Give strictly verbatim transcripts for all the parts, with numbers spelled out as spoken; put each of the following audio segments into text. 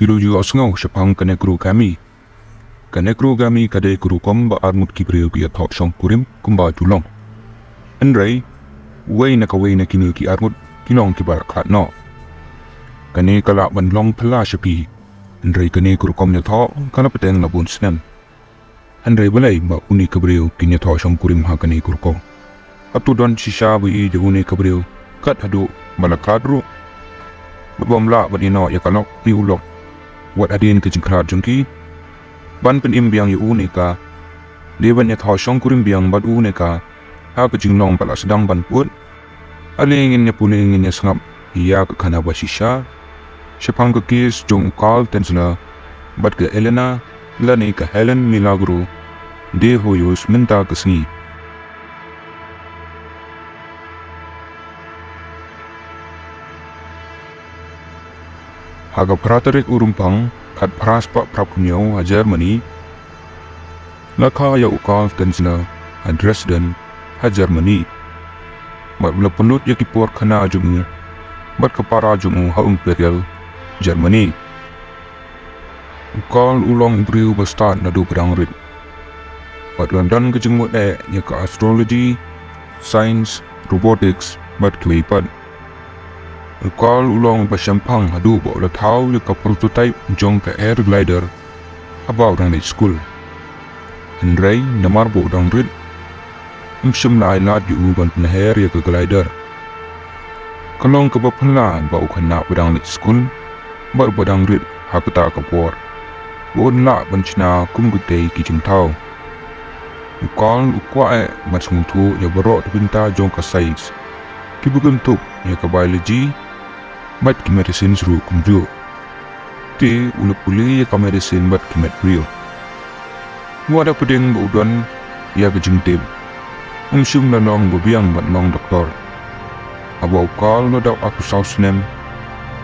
Ki ruh ju ïohsngew shaphang ka necrogamy. Ka necrogamy ka dei ka rukom ba arngut ki briew ki ïathoh shongkurim kumba ju long. Hynrei uwei na kawei na kine ki arngut ki long kiba la khlad noh. Kane ka lah ban long phylla sha phi. Hynrei kane ka rukom ïathoh ka la bteng la bun snem. Hynrei balei ba une ka briew kin ïathoh shongkurim ha kane ka rukom? Hato don shisha ba ïohi ïa une ka briew kat haduh ba la khlad ruh? Bad bym lah ban ïehnoh ïa ka lok ne u lok wat hadien ka jingkhlad jong ki? Ban pynim biang ïa une ka, dei ban ïathoh shongkurim biang bad une ka ha ka jinglong ba la sdang ban put. Ale ngin ïa pule, ngin ïa sngap ïa ka khana ba shisha shaphang ka case jong u Carl Tanzler bad ka Elena lane ka Helen Milagro de Hoyos mynta ka sngi. Ha ka phra tarik u Rymphang khatphra spah phraphew hynñiew ha Germany, la kha ïa u Carl Tanzler ha Dresden ha Germany. Bad u la pynlut ïa ki por khana jong u bad ka para jong u ha Imperial Germany. U Carl u long u briew ba stad naduh ba dang rit. Bad u la don ka jingmut eh ïa ka astrology, science, robotics bad kiwei pat. U Carl u long ba shemphang haduh ba u la thaw ïa ka prototype jong ka air glider haba u dang leit skul. Hynrei namar ba u dang rit, ym shym la ai lad ïa u ban pynher ïa ka glider. Ka long kaba phylla ba u khynnah ba dang leit skul bad ba dang rit ha kata ka por ba un lah ban shna kum kitei ki jingthaw. U Carl u kwah eh ban sngewthuh ïa baroh ki bynta jong ka science, kiba kynthup ïa ka biology bad ki medicines ruh kumjuh. Te u la pule ïa ka medicine bad ki met briew. Wat hapdeng ba u don ïa ka jingtip, um shym la long ba biang ban long doktor. Haba u Carl u la dap arphew saw snem,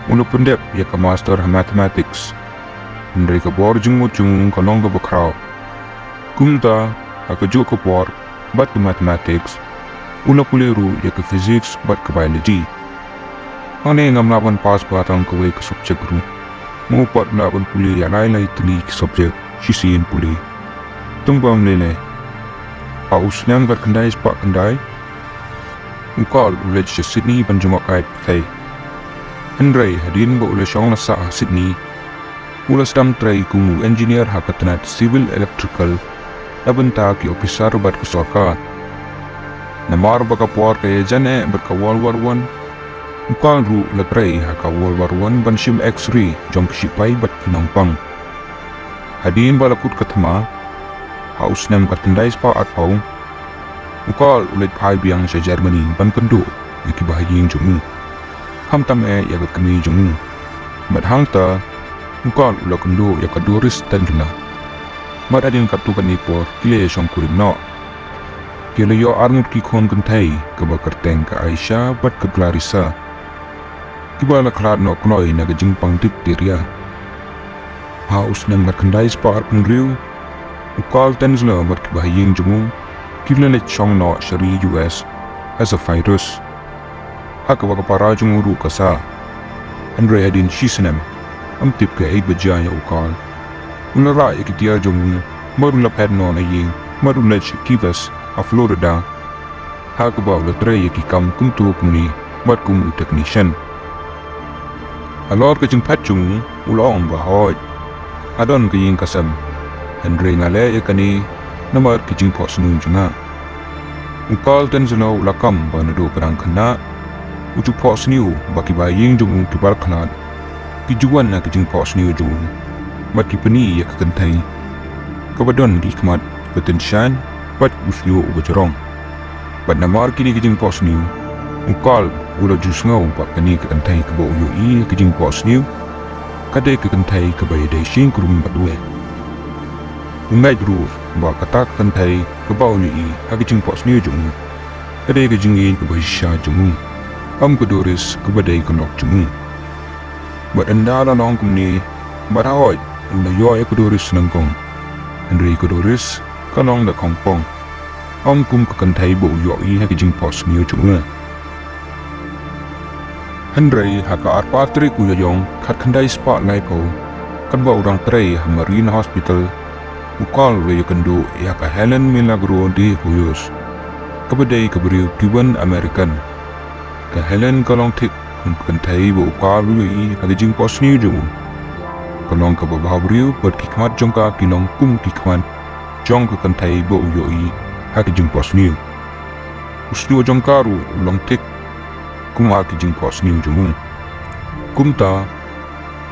u la pyndep ïa ka master ha mathematics. Hynrei ka bor jingmut jong u ka long kaba khraw. Kumta, ha kajuh ka por bad ka mathematics, u la pule ruh ïa ka physics bad ka biology. Hangne ngam lah ban pass bha tang kawei ka subject ruh. Nga u pat lah ban pule ïa lai lai tylli ki subject shisien pule. Tang bym lei lei, ha u snem khatkhyndai spah khyndai, u Carl u leit sha Sydney ban jngoh kai pyrthei. Hynrei hadien ba u la shong la sah ha Sydney, u la sdang trei kum u engineer ha ka tnat civil electrical na bynta ki ophisar bad ka sorkar. Namar ba ka por ka ïajan eh bad ka World War One, u Carl ruh u la trei ha ka World War One ban shim X-ray jong ki shipai bad ki nongpang. Hadien ba la kut ka thma, ha u snem khatkhyndai spah arphew, u Carl u leit phai biang sha Germany ban kynduh ïa ki bahaïing jong u, khamtam eh ïa ka kmie jong u. Bad hangta u Carl u la kynduh ïa ka Doris Tanzler. Bad hadien katto katne por ki la ïashongkurim noh. Ki la ïoh arngut ki khun kynthei, kaba kyrteng ka Aisha bad ka Clarissa, kiba la khlad noh kloi na ka jingpang diphtheria. Ha u snem khatkhyndai spah arphew hynriew, u Carl Tanzler bad ki bahaïing jong u ki la leit shong noh sha ri U S ha Zacchaeus, ha kaba ka para jong u ruh ka sah. Hynrei hadien shi snem, ym tip kaei ba jia ïa u Carl, u la rah ïa ki tiar jong u bad u la phet noh na ïing bad u leit sha Key West ha Florida, ha kaba u la trei ïa ki kam kumto kumne bad kum u technician. Halor ka jingphet jong u, u la ong ba, hooid, nga don ka ïing ka sem, hynrei nga leh ïa kane namar ki jingphohsniew jong nga. U Carl Tanzler u la kam ba naduh ba dang khynnah, u ju phohsniew ba ki bahaïing jong u kiba la khlad ki ju wan na ka jingphohsniew jong u bad ki pyni ïa ka kynthei kaba don ki khmat ba tyngshaiñ bad u shñiuh uba jrong. Bad namar kine ki jingphohsniew, u Carl u la ju sngew ba kane ka kynthei kaba u ïohi ha ka jingphohsniew ka dei ka kynthei kaba ïadei shynrang bad u. U ngeit ruh ba kata ka kynthei kaba u ïohi ha ka jingphohsniew jong u ka dei ka jingïeit kaba shisha jong u, ym ka Doris kaba dei ka lok jong u. Bad ynda la long kumne, bad hooid, u la ïoh ïa ka Doris nyngkong, hynrei ka Doris ka long da khongpong, ym kum ka kynthei ba u ïohi ha ka jingphohsniew jong u. Hynrei ha ka arphew tarik u Ïaïong khatkhyndai spah laiphew, Katba u dang trei ha Marine Hospital, u Carl u la ïakynduh ïa ka Helen Milagro de Hoyos, kaba dei ka briew Cuban American. Ka Helen ka long thik kum ka kynthei ba u Carl u ïohi ha ka jingphohsniew jong u. Ka long kaba bhabriew bad ki khmat jong ka ki long kum ki khmat jong ka kynthei ba u ïohi ha ka jingphohsniew. U shñiuh jong ka ruh u long thik kum ha ka jingphohsniew jong u. Kumta,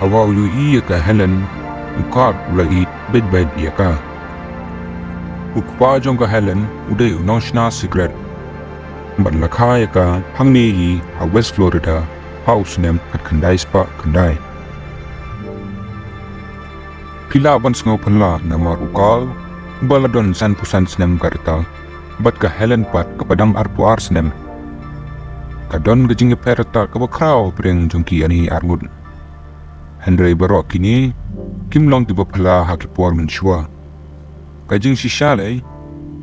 haba u ïohi ïa ka Helen, u Carl u la ïeit beit beit ïa ka. U kpa jong ka Helen u dei u nongshna sikret bad la kha ïa ka hangne hi ha West Florida ha u snem khatkhyndai spah khyndai. Phi lah ban sngew phylla namar u Carl uba la don sanphew san snem ka rta bad ka Helen pat kaba dang arphew ar snem. Ka don ka jingïapher rta kaba khraw hapdeng jong ki arngut. Hynrei baroh kine kim long kiba phylla ha ki por mynshuwa. Ka jingshisha lei,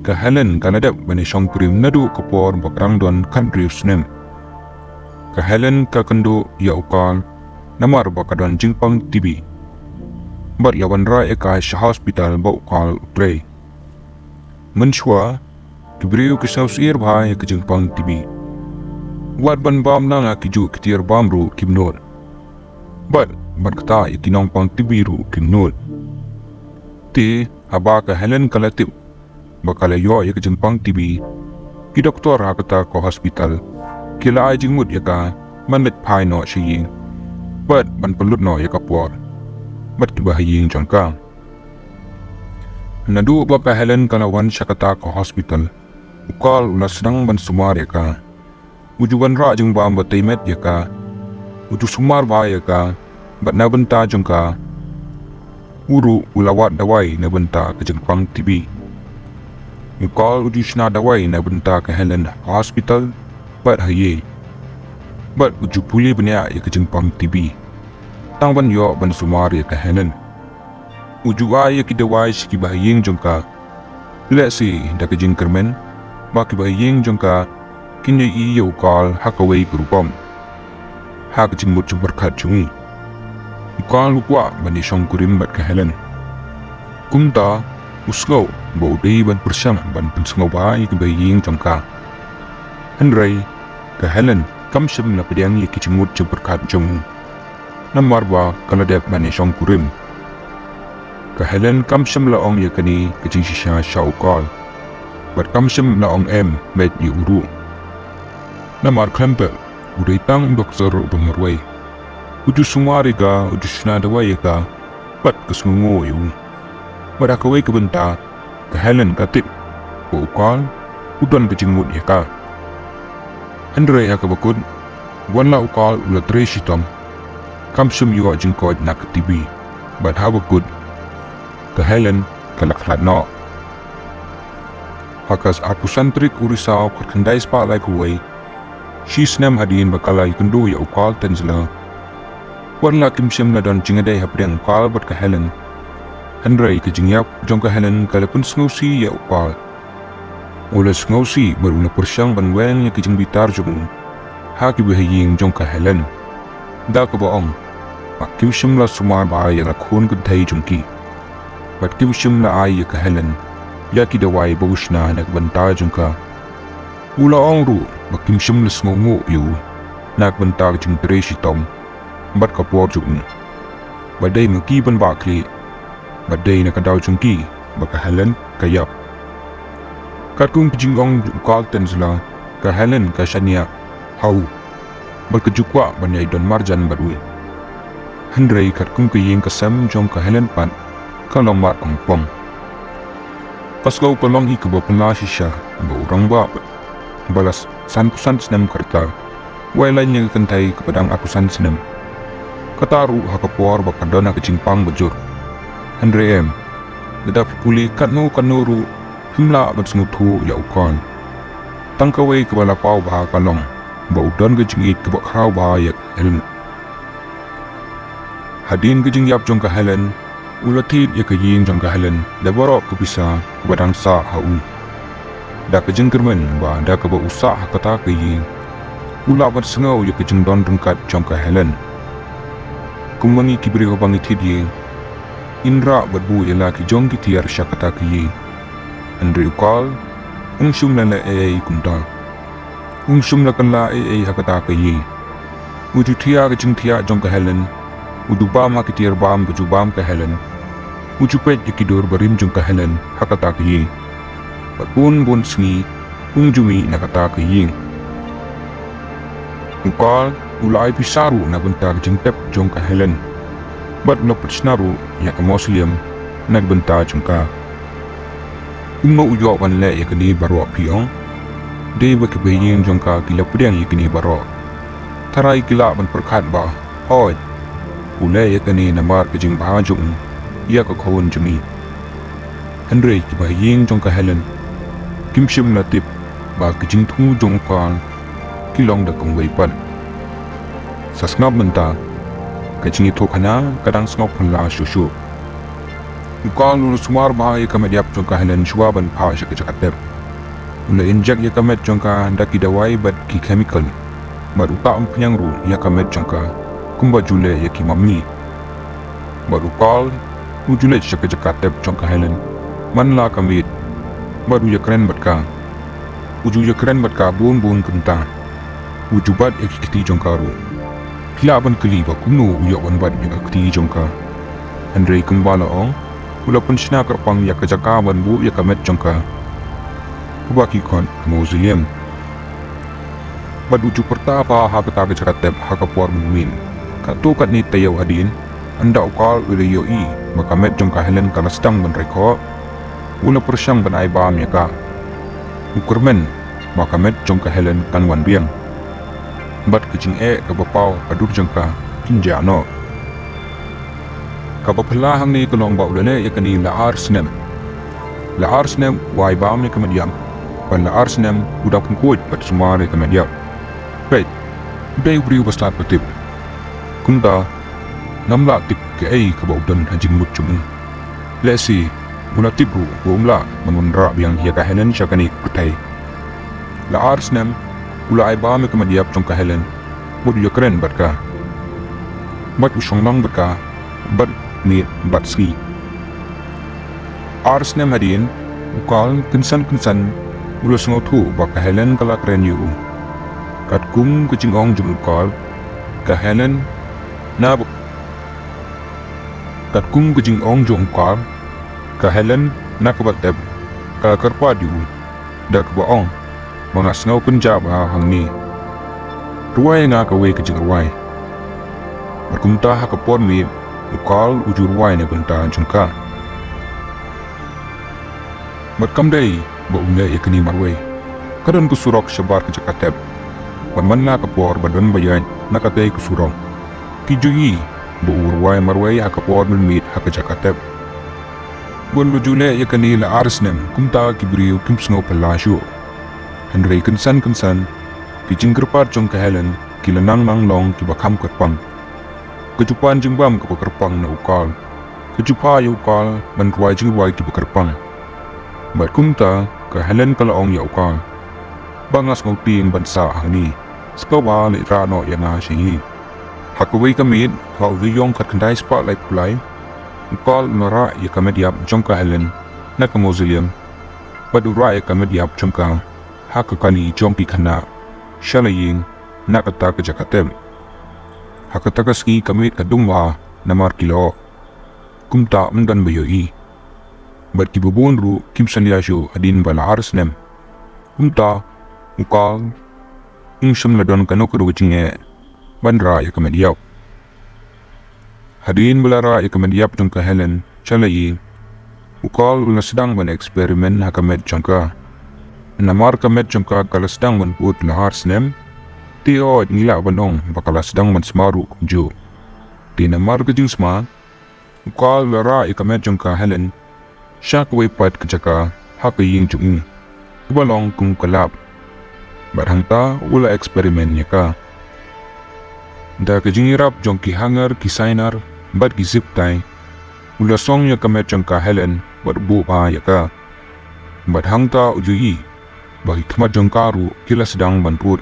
ka Helen ka la dep ban ïashong kurim naduh ka por ba ka dang don khathynriew snem. Ka Helen ka kynduh ïa u Carl namar ba ka don jingpang T B. Bad la wanrah ïa ka sha hospital ba u Carl u trei. Mynshuwa, ki briew ki sngewsyier bha ïa ka jingpang T B. Wat ban bam lang ha ki juh ki tiar bam ruh kim nud. Bad, bad kata ïa ki nongpang T B ruh kim nud. Te, haba ka Helen ka la tip ba ka la ïoh ïa ka jingpang T B, ki doktor ha kata ka hospital ki la ai jingmut ïa ka ban leit phai noh sha ïing bad ban pynlut noh ïa ka por bad kiba ha ïing jong ka. Naduh ba ka Helen ka la wan sha kata ka hospital, u Carl u la sdang ban sumar ïa ka. U ju wanrah jingbam ba tei met ïa ka. U ju sumar bha ïa ka bad na bynta jong ka, u ruh u la wad dawai na bynta ka jingpang T B. U Carl u ju shna dawai na bynta ka Helen ha hospital bad ha ïing. Bad u ju pule bniah ïa ka jingpang T B tang ban ïoh ban sumar ïa ka Helen. U ju ai ïa ki dawai sha kiba ha ïing jong ka. Lehse da ka jingkyrmen ba kiba ha ïing jong ka kin ïohi ïa u Carl ha kawei ka rukom. Ha ka jingmut jingpyrkhat jong u, u Carl u kwah ban ïashong kurim bad ka Helen. Kumta, u sngew ba u dei ban pyrshang ban pynsngewbha ïa kiba ha ïing jong ka. Hynrei, ka Helen kam shym la pdiang ïa ki jingmut jingpyrkhat jong u. Namar ba ka la dep ban ïashong kurim. Ka Helen kam shym la ong ïa kane ka jingshisha sha u Carl. Bad kam shym la ong em beit ïa u ruh. Namar khlem pep, u dei tang u doktor uba marwei. U ju sumar ïa ka, u ju shna dawai ïa ka, bad ka sngewnguh ïa u. Bad ha kawei ka bynta, ka Helen ka tip ba u Carl u don ka jingmut ïa ka. Hynrei ha kaba kut, wat la u Carl u la trei shitom, kam shym ïoh jingkoit na ka T B. Bad ha kaba kut, ka Helen ka la khlad noh. Ha ka arphew san tarik u Risaw khatkhyndai spah laiphew wei, shi snem hadien ba ka la ïakynduh ïa u Carl Tanzler, wat la kim shym la don jingïadei hapdeng u Carl bad ka Helen. Hynrei ka jingïap jong ka Helen ka la pynsngewsih ïa u Carl. U la sngewsih bad u la pyrshang ban weng ïa ka jingbitar jong u ha kiba ha ïing jong ka Helen, da kaba ong ba kim shym la sumar bha ïa la khun kynthei jong ki. Bad kim shym la ai ïa ka Helen ïa ki dawai ba u shna na ka bynta jong ka. U la ong ruh ba kim shym la sngewnguh ïa u na ka bynta ka jingtrei shitom bad ka por jong u. Ba dei ma ki ban bah khlieh, ba dei na ka daw jong ki ba ka Helen ka ïap. Katkum ka jingong u Carl Tanzler, ka Helen ka shaniah ha u. Bad ka ju kwah ban ïai don marjan bad u. Hynrei katkum ka ïing ka sem jong ka Helen pat ka long mar kongpong. Ka sngew ka long hi kaba phylla shisha ba u rangbah ba la sanphew san snem ka rta u ailad ïa ka kynthei kaba dang arphew san snem. Kata ruh ha ka por ba ka don ha ka jingpang bajur. Hynrei em, lada phi pule katno katno ruh phim lah ban sngewthuh ïa u Carl. Tang kawei kaba la paw bha ka long ba u don ka jingïeit kaba khraw bha ïa ka Helen. Hadien ka jingïap jong ka Helen, u la thied ïa ka ïing jong ka Helen da baroh ka pisa kaba dang sah ha u. Da ka jingkyrmen ba da kaba u sah ha kata ka ïing, u lah ban sngew ïa ka jingdon ryngkat jong ka Helen. Kum ma ngi ki briew haba ngi thied ïing, in rah bad buh ïa la ki jong ki tiar sha kata ka ïing. Hynrei u Carl um shym la leh ei ei kumta. Um shym la kylla ei ei ha kata ka ïing. U ju thiah ka jingthiah jong ka Helen. U ju bam ha ki tiar bam ka ju bam ka Helen. U ju peit ïa ki dur barim jong ka Helen ha kata ka ïing. Bad bun bun sngi um ju mih na kata ka ïing. U Carl u la ai pisa ruh na bynta ka jingtep jong ka Helen. Bad u la pynshna ruh ïa ka mausoleum na ka bynta jong ka. Kumno u ïoh ban leh ïa kane baroh phi ong? Dei ba ki bahaïing jong ka ki la pdiang ïa kane baroh. Tharai ki lah ban pyrkhat ba, hooid, u leh ïa kane namar ka jingbha jong u ïa ka khun jong ngi. Hynrei ki bahaïing jong ka Helen kim shym la tip ba ki jingthmu jong u Carl ki long da kumwei pat. Sa sngap mynta, ka jingïathuhkhana ka dang sngewphylla shuh shuh. U Carl u la sumar bha ïa ka met ïap jong ka Helen shuwa ban phah sha ka jaka tep. U la injek ïa ka met jong ka da ki dawai bad ki chemical. Bad uta umphniang ruh ïa ka met jong ka kumba ju leh ïa ki mummy. Bad u Carl u ju leit sha ka jaka tep jong ka Helen man la ka miet. Bad u ïakren bad ka. U ju ïakren bad ka bun bun kynta. U ju bat ïa ki kti jong ka ruh. Phi lah ban kylli ba kumno u ïoh ban bat ïa ka kti jong ka. Hynrei kumba la ong, u la pynshna kyrpang ïa ka jaka ban buh ïa ka met jong ka. Kaba ki khot ka mausoleum. Bad u ju pyrta bha ha kata ka jaka tep ha ka por mynmiet. Katto katne taïew hadien, ynda u Carl u la ïohi ba ka met jong ka Helen ka la sdang ban roi khoh, u la pyrshang ban ai bam ïa ka. U kyrmen ba ka met jong ka Helen kan wan biang. Bad ka jingeh kaba paw ha dur jong ka kin jah noh. Kaba phylla hangne ka long ba u la leh ïa kane la ar snem. La ar snem u ai bam ïa ka met ïap. Bad la ar snem u da pynkuid bad sumar ïa ka met ïap. Peit, u dei u briew ba stad ba tip. Kumta ngam lah tip kaei kaba u don ha jingmut jong u. Lehse u la tip ruh ba um lah ban wanrah biang ïa ka Helen sha kane ka pyrthei. La ar snem u la ai bam ïa ka met ïap jong ka Helen. Bad u ïakren bad ka. Bad u shong lang bad ka bad miet bad sngi. Ar snem hadien, u Carl kynsan kynsan u la sngewthuh ba ka Helen ka la kren ïa u. Katkum ka jingong jong u Carl, ka Helen na ba Katkum ka jingong jong u Carl, ka Helen na kaba tep ka la kyrpad ïa u da kaba ong ba nga sngew kynjah bha hangne. Rwai ïa nga kawei ka jingrwai. Bad kumta ha ka por miet u Carl u ju rwai na bynta jong ka. Bad kam dei ba u leh ïa kane marwei. Ka don ka surok shabar ka jaka tep. Bad man la ka por ba don ba ïaid na katei ka surok, ki ju ïohi ba u rwai marwei ha ka por mynmiet ha ka jaka tep. Bun ba ju leh ïa kane la ar snem kumta ki briew kim sngewphylla shuh. Hynrei kynsan kynsan ki jingkyrpad jong ka Helen ki la nang nang long kiba kham kyrpang. Ka ju pan jingbam kaba kyrpang na u Carl. Ka ju phah ïa u Carl ban rwai jingrwai kiba kyrpang. Bad kumta ka Helen ka la ong ïa u Carl ba nga sngewtieng ban sah hangne. Sngewbha leit rah noh ïa nga sha ïing. Ha kawei ka miet ha u taïew khatkhyndai spah laiphew lai, u Carl u la rah ïa ka met ïap jong ka Helen na ka mausoleum. Bad u rah ïa ka met ïap jong ka ha ka kani jong ki khynnah sha la ïing na kata ka jaka tep. Ha kata ka sngi ka miet ka dung bha namar ki la ong kumta ym don ba ïohi. Bad kiba bun ruh kim salia shuh hadien ba la ar snem. Kumta u Carl um shym la don kano kano ka jingeh ban rah ïa ka met ïap. Hadien ba la rah ïa ka met ïap jong ka Helen sha la ïing, u Carl u la sdang ban experiment ha ka met jong ka. Namar ka met jong ka ka la sdang ban pud la ar snem, te hooid ngi lah ban ong ba ka la sdang ban sma ruh kumjuh. Te namar ka jingsma, u Carl u la rah ïa ka met jong ka Helen sha kawei pat ka jaka ha ka ïing jong u kaba long kum ka lab. Bad hangta u la experiment ïa ka da ka jingïarap jong ki hanger, ki sainer bad ki zip tie. U la song ïa ka met jong ka Helen bad u buh bha ïa ka. Bad hangta u ju ïohi ba ki khmat jong ka ruh ki la sdang ban pud.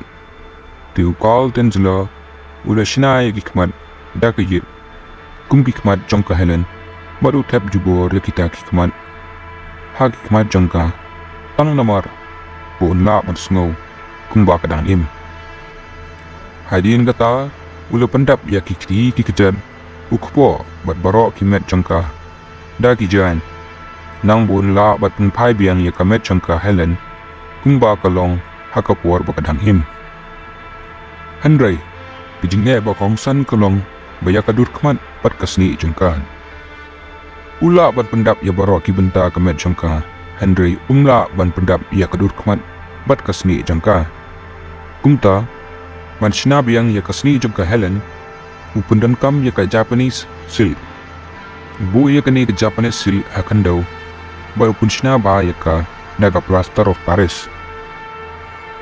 Te u Carl Tanzler u la shna ïa ki khmat da ka ïit kum ki khmat jong ka Helen. bad u thep jubor ïa kita ki khmat ha ki khmat jong ka, tang namar ba un lah ban sngew kumba ka dang im. Hadien kata, u la pyndap ïa ki kti ki kjat, u kpoh bad baroh ki met jong ka da ki jaiñ, nang ba un lah ban pynphai biang ïa ka met jong ka Helen kumba ka long ha ka por ba ka dang im. Hynrei ka jingeh ba kongsan ka long ba ïa ka dur khmat bad ka snieh jong ka. U lah ban pyndap ïa baroh ki bynta ka met jong ka, hynrei um lah ban pyndap ïa ka dur khmat bad ka snieh jong ka. Kumta, ban shna biang ïa ka snieh jong ka Helen, u pyndonkam ïa ka Japanese silk. U buh ïa kane ka Japanese silk ha khyndew bad u pynshna bha ïa ka da ka plaster of Paris.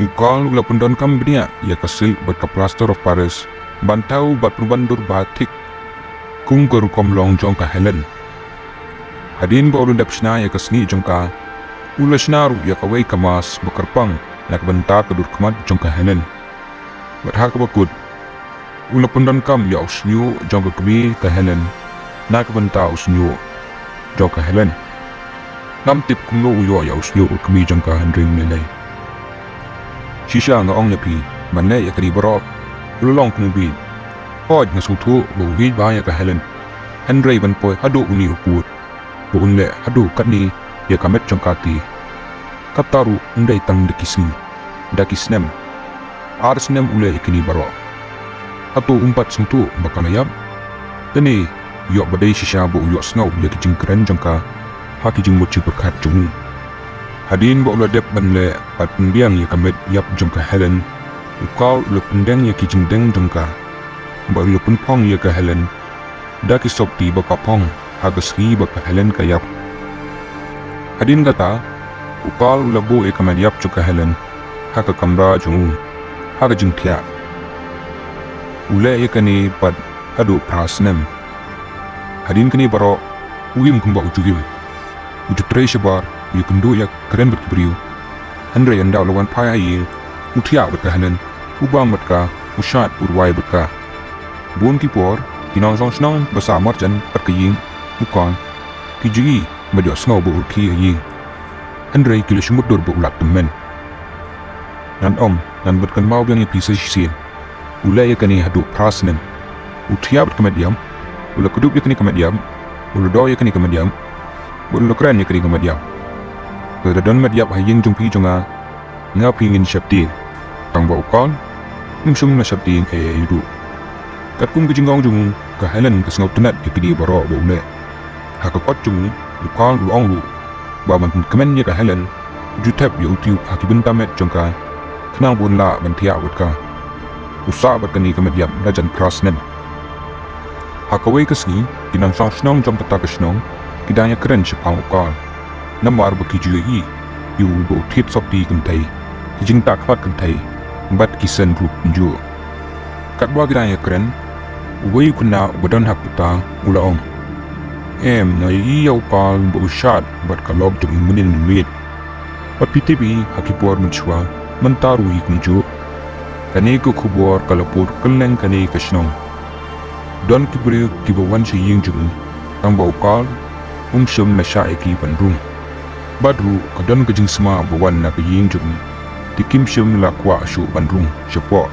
U Karl u la pyndonkam bniah ïa ka silk bad ka plaster of Paris ban thaw bad pynban dur bha thik kum ka rukom long jong ka Helen. Hadien ba u la dep shna ïa ka snieh jong ka, u la shna ruh ïa kawei ka mask ba kyrpang na ka bynta ka dur khmat jong ka Helen. Bad ha kaba kut, u la pyndonkam ïa u shñiuh jong ka kmie ka Helen na ka bynta u shñiuh jong ka Helen. Ngam tip kumno u ïoh ïa u shñiuh ka kmie jong ka, hynrei ym lei lei. Shisha nga ong ïa phi, ban leh ïa kane baroh u la long kumno bit. Hooid, nga sngewthuh ba u ïeit bha ïa ka Helen, hynrei ban poi haduh une u pud ba un leh haduh katne ïa ka met jong ka te. Kata ruh ym dei tang da ki sngi, da ki snem. Ar snem u leh ïa kine baroh. Hato um pat sngewthuh ba ka la ïap? Te ne ïoh ba dei shisha ba u ïohsngew ïa ki jingkren jong ka ha ki jingmut jingpyrkhat jong u. Hadien ba u la dep ban leh bad pynbiang ïa ka met ïap jong ka Helen, u Karl u la pyndeng ïa ki jingdeng jong ka bad u la pynphong ïa ka Helen da ki sopti ba ka phong ha ka sngi ba ka Helen ka ïap. Hadien kata, u Karl u la buh ïa ka met ïap jong ka Helen ha ka kamra jong u ha ka jingthiah. U leh ïa kane pat haduh phra snem. Hadien kane baroh, u im kumba u ju im. U ju trei shabar, u ïakynduh ïakren bad ki briew. Hynrei ynda u la wan phai ha ïing, u thiah bad ka Helen, u bam bad ka, u shad, u rwai bad ka. Bun ki por, ki nongshong shnong ba sah marjan bad ka ïing u Karl, ki ju ïohi bad ïohsngew ba u rkhie ha ïing. Hynrei ki la shu mutdur ba u lad tymmen. Ngan ong, ngan pynkynmaw biang ïa phi sa shisien. U leh ïa kane haduh phra snem. U thiah bad ka met ïap, u la kdup ïa kane ka met ïap, u la doh ïa kane ka met ïap, bad u la kren ïa kane ka met ïap. Lada don met ïap ha ïing jong phi jong nga, nga phi ngin sheptieng. Tang ba u Karl um shym la sheptieng ei ei ruh. Katkum ka jingong jong u, ka Helen ka sngewtynnat ïa kine baroh ba u leh. Ha ka kot jong u, u Karl u ong ruh ba ban pynkmen ïa ka Helen, u ju thep ïa u tube ha ki bynta met jong ka, khnang ba un lah ban thiah bad ka. U sah bad kane ka met ïap la jan phra snem. Ha kawei ka sngi, ki nongshong shnong jong kata ka shnong ki dang ïakren shaphang u Karl, namar ba ki ju ïohi ïa u ba u thied sopti kynthei, ki jingtah khmat kynthei, bad ki seng ruh kumjuh. Katba ki dang ïakren, uwei u khynnah uba don ha kata u la ong, "Em, nga ïohi ïa u Karl ba u shad bad ka lok jong u mynnin mynmiet. Bad phi tip hi, ha ki por mynshuwa, mynta ruh hi kumjuh." Kane ka khubor ka la pur kylleng kane ka shnong. Don ki briew kiba wan sha ïing jong u, tang ba u Karl um shym la shah ïa ki ban rung. Bad ruh ka don ka jingsma ba wan na ka ïing jong u, te kim shym la kwah shuh ban rung shapoh.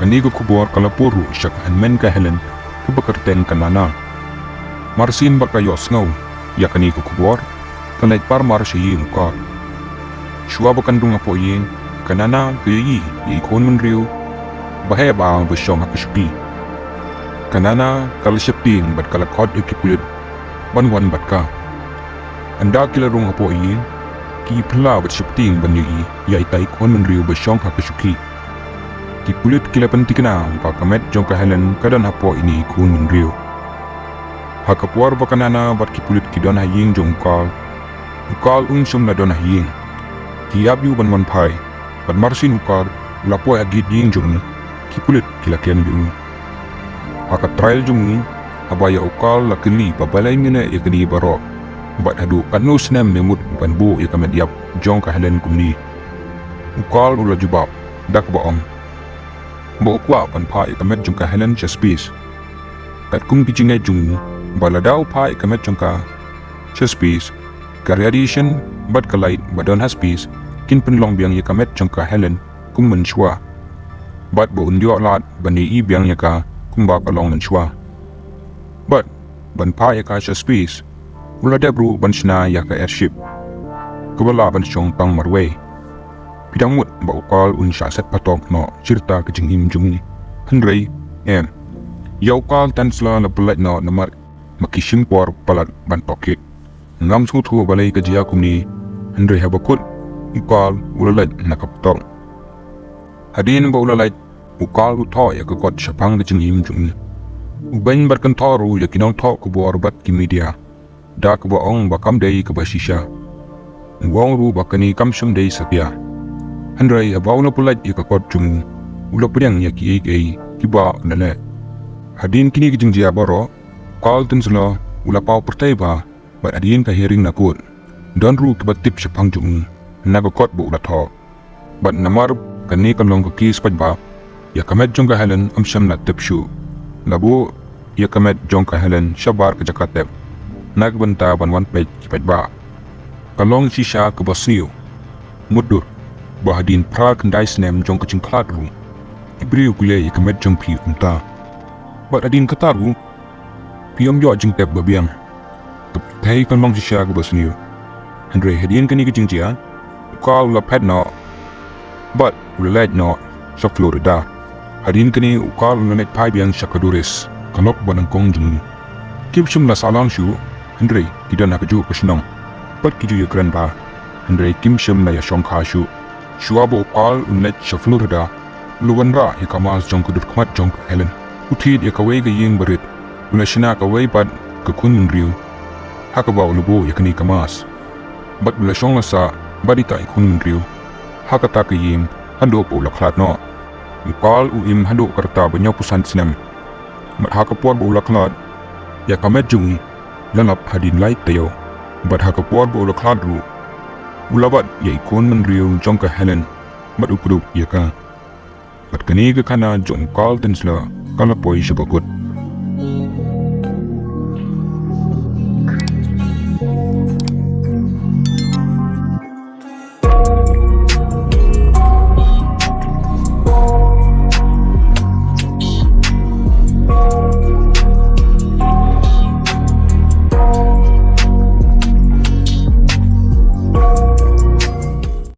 Kane ka khubor ka la pur ruh sha ka hynmen ka Helen kaba kyrteng ka Nana. Marsien ba ka ïohsngew ïa kane ka khubor, ka leit parmar sha ïing u Karl. Shuwa ba kan rung hapoh ïing, ka Nana ka ïohi ïa i khun bynriew ba heh ba ba shong ha ka shuki. Ka Nana ka la sheptieng bad ka la khot ïa ki pulit ban wan bad ka. Ynda ki la rung hapoh ïing, ki phylla bad sheptieng ban ïohi ïa itai i khun bynriew ba shong ha ka shuki. Ki pulit ki la pynthikna ba ka met jong ka Helen ka don hapoh ine i khun bynriew. Ha ka por ba ka Nana bad ki pulit ki don ha ïing jong u Karl, u Karl um shym la don ha ïing. Ki ïap ïa u ban wan phai, bad marsien u Karl u la poi ha gate ïing jong u, ki pulit ki la kem ïa u. Ha ka trial jong u, haba ïa u Karl la kylli ba balei mynne ïa kine baroh, bad haduh katno snem me mut ban buh ïa ka met ïap jong ka Helen kumne, u Karl u la jubab da kaba ong ba u kwah ban phah ïa ka met jong ka Helen sha space. Katkum ki jingngeit jong u, Bad lada u phah ïa ka met jong ka sha space, ka radiation bad ka light ba don ha space kin pynlong biang ïa ka met jong ka Helen kum mynshuwa. Bad ba un ïoh lad ban ïohi biang ïa ka kumba ka long mynshuwa. Bad ban phah ïa ka sha space, u la dep ruh ban shna ïa ka airship kaba lah ban shong tang marwei. Phi dang mut ba u Carl un shah set patok noh shi rta ka jingim jong u? Hynrei em. Ïa u Carl Tanzler la pyllait noh namar ma ki shim por palat ban tohkit. Ngam sngewthuh balei ka jia kumne, hynrei haba kut u Carl u la leit na ka patok. Hadien ba u la leit, u Carl u thoh ïa ka kot shaphang ka jingim jong u. U beiñ bad kynthoh ruh ïa ki nongthoh khubor bad ki media da kaba ong ba kam dei kaba shisha. U ong ruh ba kane kam shym dei satia. Hynrei haba u la pyllait ïa ka kot jong u, u la pdiang ïa kiei kiei kiba u la leh. Hadien kine ki jingjia baroh, Carl Tanzler u la paw pyrthei bha, bad hadien ka hearing na court, don ruh kiba tip shaphang jong u na ka kot ba u la thoh. Bad namar kane ka long ka case paidbah, ïa ka met jong ka Helen ym shym la tep shuh. La buh ïa ka met jong ka Helen shabar ka jaka tep na ka bynta ban wan peit ki paidbah. Ka long shisha kaba sniew. Mutdur ba hadien phra khyndai snem jong ka jingkhlad ruh, ki briew ki leh ïa ka met jong phi kumta. Bad hadien kata ruh, phi ym ïoh jingtep ba biang. Ka pyrthei kan long shisha kaba sniew. Hynrei hadien kane ka jingjia, u Carl u la phet noh bad u la leit noh sha Florida. Hadien kane u Carl u la leit phai biang sha ka Doris, ka lok ba nyngkong jong u. Kim shym la sahlang shuh, hynrei ki don ha kajuh ka shnong bad ki ju ïakren bha. Hynrei kim shym la ïashongkha shuh. Shuwa ba u Carl un leit sha Florida, u la wanrah ïa ka mask jong ka dur khmat jong ka Helen. U thied ïa kawei ka ïing barit, u la shna kawei pat ka khun bynriew ha kaba u la buh ïa kane ka mask. Bad u la shong la sah bad ita i khun bynriew ha kata ka ïing haduh ba u la khlad noh. U Carl u im haduh ka rta ba hynñiewphew san snem. Bad ha ka por ba u la khlad, ïa ka met jong u la lap hadien lai taïew. Bad ha ka por ba u la khlad ruh, u la bat ïa i khun bynriew jong ka Helen bad u kdup ïa ka. Bad kane ka khana jong u Carl Tanzler ka la poi sha bakut.